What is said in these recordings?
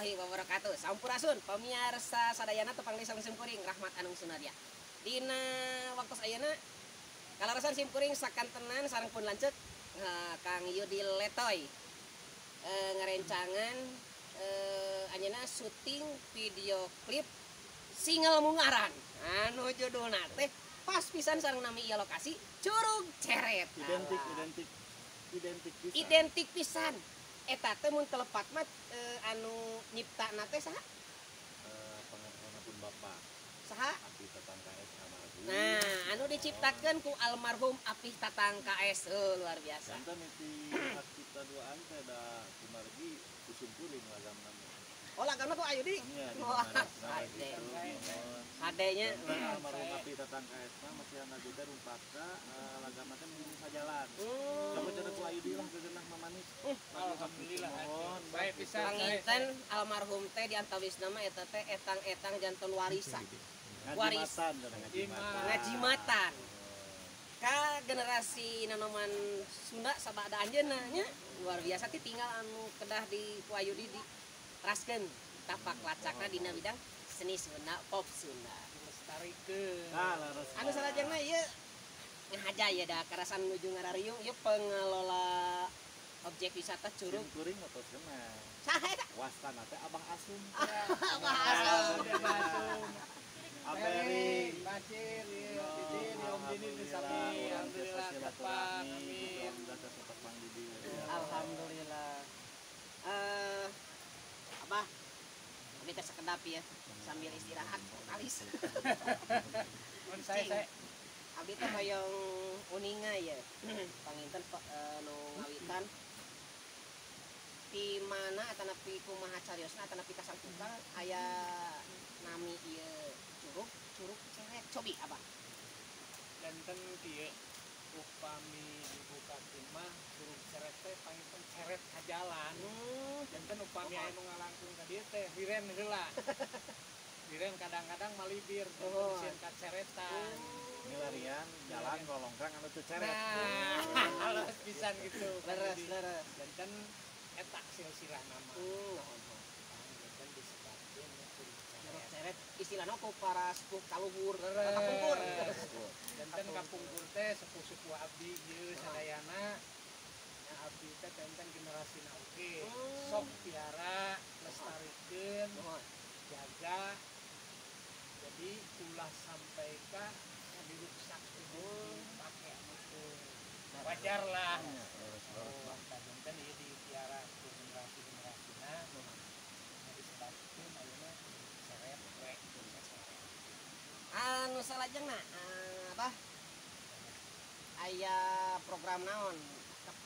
Warahmatullahi wabarakatuh. Sampurasun pamiarsa sadayana, tepang deui sareng simkuring Rahmat Anung Sunaria. Dina waktu ayeuna kaleresan simkuring sakantenan sareng pun lanceuk Kang Yudi Letoy ngarencangan anjeunna syuting video klip single Mungaran anu judulna teh pas pisan sareng nami ieu lokasi, Curug Ceret. Identik. Alah. Identik, identik pisan. Identik pisan eta teh. Mun teu lepat mah anu nyiptana teh saha? Pangapunten, Bapak Saha? Api Tatang KS almarhum. Nah, anu diciptakeun ku almarhum Apih Tatang KS. Oh, luar biasa. Janten ti hak cipta duaan teh da kumargi ku simkuring lagamna. Oh, lagamna ku Ayudi. Iya, di Wah, mana hade. gitu. Mohon. Hadenya. Janten almarhum Api Tatang KS mah masih lagu teh rumpaka lagamna teh mung sajalan. Coba cenah ku Ayudi lah gegenah mamanis. Alhamdulillah. Mohon. Baik pisan. Panginten almarhum teh di antawisna mah eta teh etang-etang janten warisan. Waris. Ngajimatan cenah, ngajimatan. Ngajimatan ka generasi nanoman Sunda sabada anjeunna nya. Luar biasa ti tinggal anu kedah di ku Ayudi di teraskeun tapak lacakna dina bidang seni Sunda, pop Sunda. Dilestarikeun. Nah, leres. Anu salajengna ieu ngahaja ya, da karasan nuju ngarariung ieu pengelola objek wisata Curug. Simkuring atau cenah. Saha eta? Wastana teh Abah Asum. Abah Asum. Abah Asum. Aberi. Bacir, ieu Didin, Om Dini di sapi. Alhamdulillah tepang. Amin. Alhamdulillah tetap Bang Didi. Alhamdulillah. Abah, kami teh sekedap ya sambil istirahat vokalis. Mun saya Abdi teh hoyong uninga ya. Panginten nu ngawitan di mana atanapi kumaha cariosna atanapi kasang tukang aya nami ieu curug, Curug Ceret, cobi Abah. Janten kieu, upami dibukakeun mah Curug Ceret teh panginten ceret ka jalan. Janten upami aya nu ngalangkung ka dieu teh liren heula. Liren, kadang-kadang malibir, janten sieun kaceretan. Ini larian jalan kolongkrang anu teu ceret. Nah, halus pisan gitu. Leres. Jadi, Leres. janten eta silsilah nama. Janten disebutkeun Curug Curug Ceret. Ceret istilahna ku para sepuh kaluhur, Leres. kapungkur. Janten kapungkur teh sepuh-sepuh abdi ieu sadayana nya, abdi teh tenten generasi na oge sok piara, lestarikeun, jaga, jadi ulah sampai ka diruksak, dipake gitu wajar lah. Leres, leres. Oh, janten ieu dipiara ku generasi-generasina, disebutkeun ayeuna Ceret we, Ceret. Anu salajengna apa aya program naon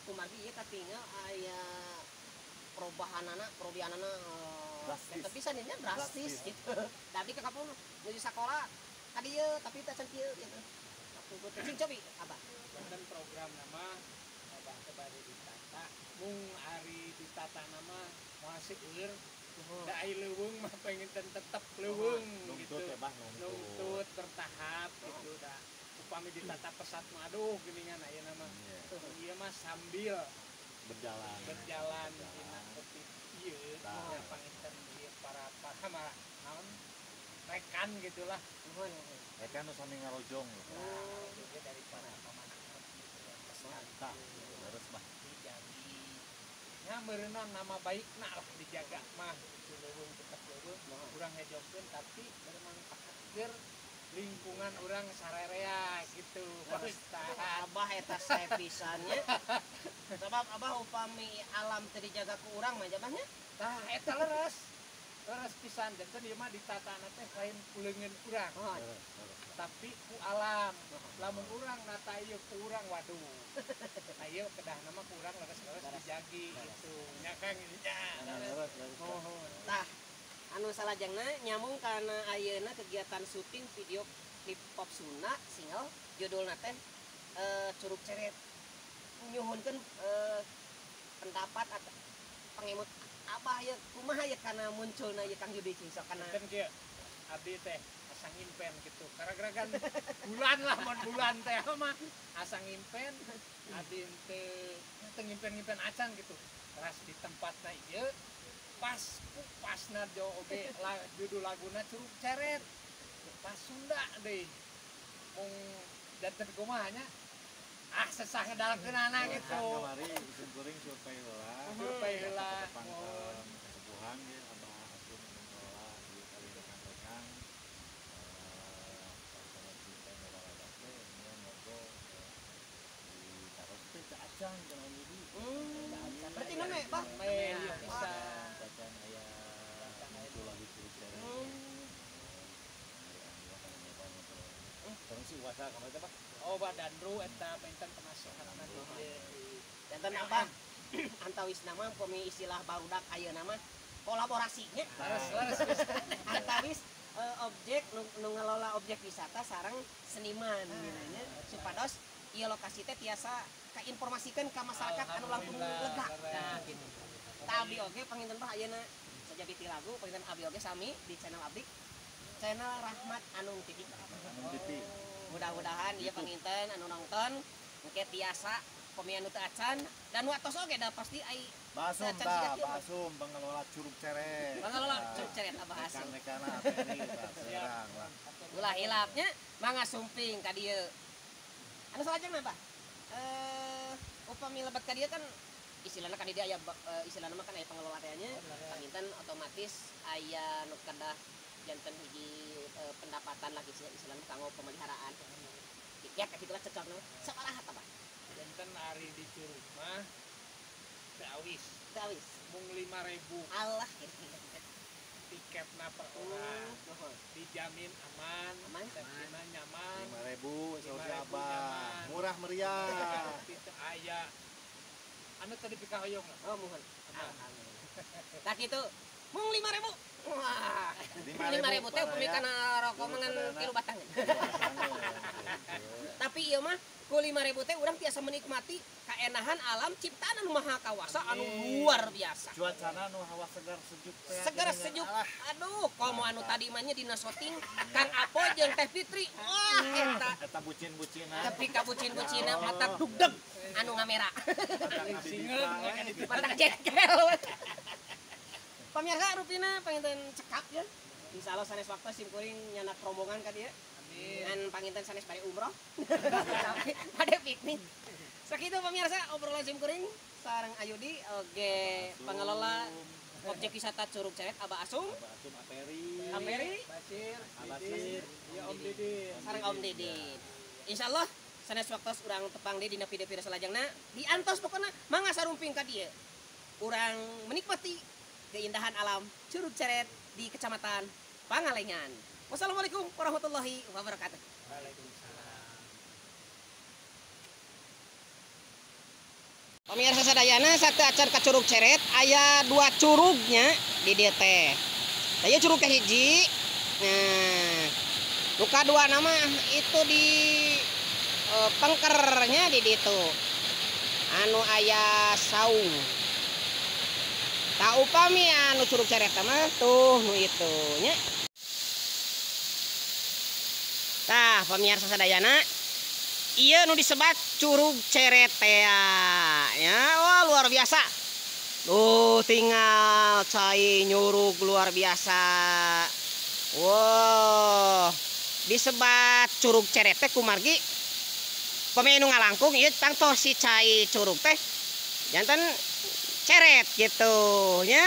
kumargi ieu katingal aya perubahanana, perubahanana Drastis. tapi pisan nya drastis Drastis. gitu. Tapi ke kapung nuju sakola ka dieu tapi teh can kieu gitu. Kapungkur teh cing cobi Abah. Dan program nama Abah teh bade ditata, mung ari ditata nama moal seueur da ai leuweung mah pengen tetep leuweung gitu. Nungtut ya, Bah, nungtut. Nungtut bertahap gitu, da upami ditata pesat mah aduh geuningan ayeuna mah. Ieu mah sambil Berjalan. Berjalan dina Covid ieu. Nah. Nya panginten ieu para para mah naon rekan gitulah. Nuhun, nuhun. Mereka nu sami ngarojong. Nah, juga daripada pamana gitu. Tah, leres, Bah. Dijagi nya meureunna nama baikna lah, dijaga mah gitu, leuweung tetep leuweung, urang hejokeun tapi bermanfaat keur lingkungan urang sarerea gitu, Pak Ustad. Abah eta sae pisan nya. Sebab Abah upami alam teu dijaga ku urang mah jabahnya. Tah, eta leres, leres pisan. Janten ieu mah ditatana teh lain ku leungeun urang, Oh, Leres, leres. Tapi ku alam. Lamun urang nata ieu ku urang, waduh. Nah, ieu kedahna mah ku urang leres-leres dijagi gitu nya, Kang, ini nya. Leres, leres, Bah. Mohon. Tah, anu salajengna nyambung karena ayeuna kegiatan syuting video klip pop Sunda single judulna teh Curug Ceret. Nyuhunkeun pendapat atau pangemut Abah ya, kumaha ya kana munculna ieu Kang Yudi cing sok kana. Kan kieu abdi teh asa ngimpen gitu, karena kan bulan lah, mun bulan teh mah asa ngimpen, abdi teu teu ngimpen-ngimpen acan gitu, teras di tempatna ieu. Pas pasna jo oge judul laguna Curug Ceret. Pas Sunda deui. Mung janten kumaha nya? Ah sesah ngedalkeunana gitu. Kamari sim kuring survei heula. Survei heula. Kesepuhan ge Abah Asum ngelola di kali rekan-rekan. Sama kita ngelola teh nya ngobrol di taros teh acan kana Om Didi. Berarti nembe, Bah? Iya bisa. Acan aya muncul lagi Curug Ceret. Terus si Wasa kamari teh, Pak? Oh, Bah Dandru eta benten penasehatna di dieu. Janten apa? Antawis nama upami istilah barudak ayeuna mah kolaborasinya. Leres Antawis objek nu ngelola objek wisata sareng seniman gitu nya supados ieu lokasi teh tiasa kainformasikeun ka masyarakat anu langkung lega. Nah gitu. Tah abdi oge panginten Bah ayeuna sajabiti lagu panginten abdi oge sami di channel abdi, channel Rahmat Anung TV. Anung TV. Mudah-mudahan ieu panginten anu nonton engke tiasa pemian nu teu acan dan waktos oge da pasti ai Basum tah, Basum pengelola Curug Ceret. Pengelola Curug Ceret Abah Asum. Rekan-rekan Aperi tah serang lah. Ulah hilapnya mangga sumping ka dieu. Anu salajengna Bah? Upami lebet ka dieu kan istilahna kan di dieu aya istilahna mah kan aya pengelola teh nya. Panginten otomatis aya nu kedah janten hiji pendapatan lagi istilahna kanggo pemeliharaan. Ya kitu lah cocokna. Sabaraha tah Bah? Janten ari di Curug mah teu awis. Teu awis. Mung 5.000. Allah. Tiketna per orang. Dijamin aman, aman, safety-na nyaman. 5.000 saur si Abah. Murah meriah. Teu aya. Anu tadi pikahoyong lah. Oh, muhun. Alhamdulillah. Tah kitu. Mung 5.000. Wah. 5.000 teh upami kana rokok mangan 3 batang. Tapi ieu mah ku 5.000 teh urang tiasa menikmati kaenahan alam ciptaan anu maha kawasa anu luar biasa. Cuacana nu hawa segar sejuk teh. Segar sejuk. Aduh, komo anu tadi mah nya dina syuting Kang Apo jeung Teh Fitri. Wah, eta. Eta bucin-bucinan. Tapi kabucin-bucinan mata dugdeg anu ngamera. Matak jengkel. Pamirsa rupina panginten cekap ya. Insyaallah sanes waktu sim kuring nyanak rombongan ka dieu. Amin. Ngan panginten sanes bade umroh. Tapi bade piknik. Sakitu pamirsa obrolan sim kuring sareng Ayudi oge pengelola objek wisata Curug Ceret Abah Asum. Abah Asum Aperi. Aperi, Basir, Basir, ya Om Didi. Sareng Om Didi. Insyaallah sanes waktu urang tepang deui dina video-video salajengna diantos pokona mangga sarumping ka dieu. Urang menikmati keindahan alam Curug Ceret di Kecamatan Pangalengan. Wassalamualaikum warahmatullahi wabarakatuh. Waalaikumsalam. Pemirsa sadayana satu acar ka Curug Ceret aya 2 curugnya di dieu teh. Aya curug kahiji. Nah, nu kadua nama itu di pengkernya di ditu. Anu aya saung. Tak upami anu Curug Ceret mah tuh nu itu nya. Tah pemirsa sadayana ieu nu disebat Curug Ceret teh ya. Wah luar biasa. Tuh tinggal cai nyurug luar biasa. Wow, disebat Curug Ceret teh kumargi pami nu ngalangkung ieu tangtos si cai curug teh janten ceret gitu nya.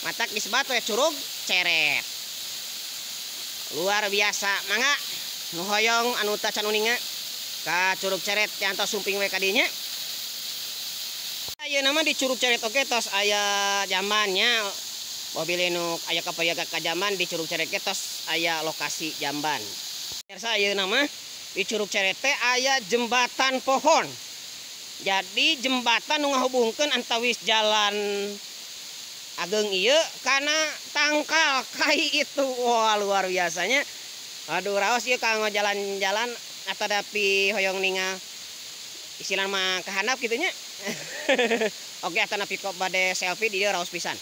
Matak disebat we Curug Ceret. Luar biasa, mangga nu hoyong anu tacan uninga ka Curug Ceret diantos sumping we ka dinya. Ayeuna mah di Curug Ceret oge tos aya jambannya. Mobil nu aya kapayaga ka jamban di Curug Ceret ge tos aya lokasi jamban. Pemirsa ayeuna mah di Curug Ceret teh aya jembatan pohon. Jadi jembatan nu ngahubungkeun antawis jalan ageng ieu kana tangkal kai itu. Wah luar biasanya. Aduh raos ieu kanggo jalan-jalan atanapi hoyong ningal istilah mah kahandap kitu nya. Oke atanapi kok bade selfie di dieu raos pisan.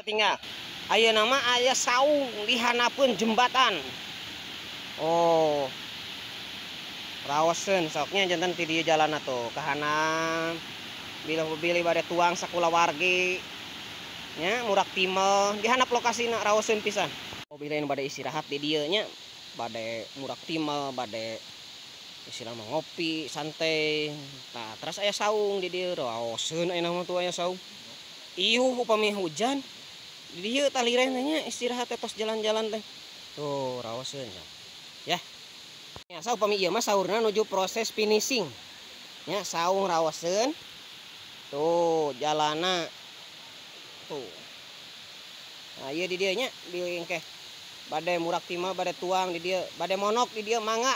Tinggal ayeuna mah aya saung di handapeun jembatan. Oh. Raoseun soknya janten ti dieu jalanna tuh kahanap. Bilih bade tuang sakulawargi nya murak timel di handap lokasina raoseun pisan. Oh bilih bade istirahat di dieu nya, bade murak timel, bade istilah mah ngopi santai. Tah terus aya saung di dieu, raoseun ayeuna mah tuh aya saung. Iuh upami hujan di dieu tah liren teh nya istirahat teh tos jalan-jalan teh. Tuh raoseun ya. Ya saupami ieu mah saurna nuju proses finishing. Nya saung raoseun. Tuh jalana tuh. Nah ieu di dieu nya bilih engke bade murak timel, bade tuang di dieu, bade monok di dieu mangga.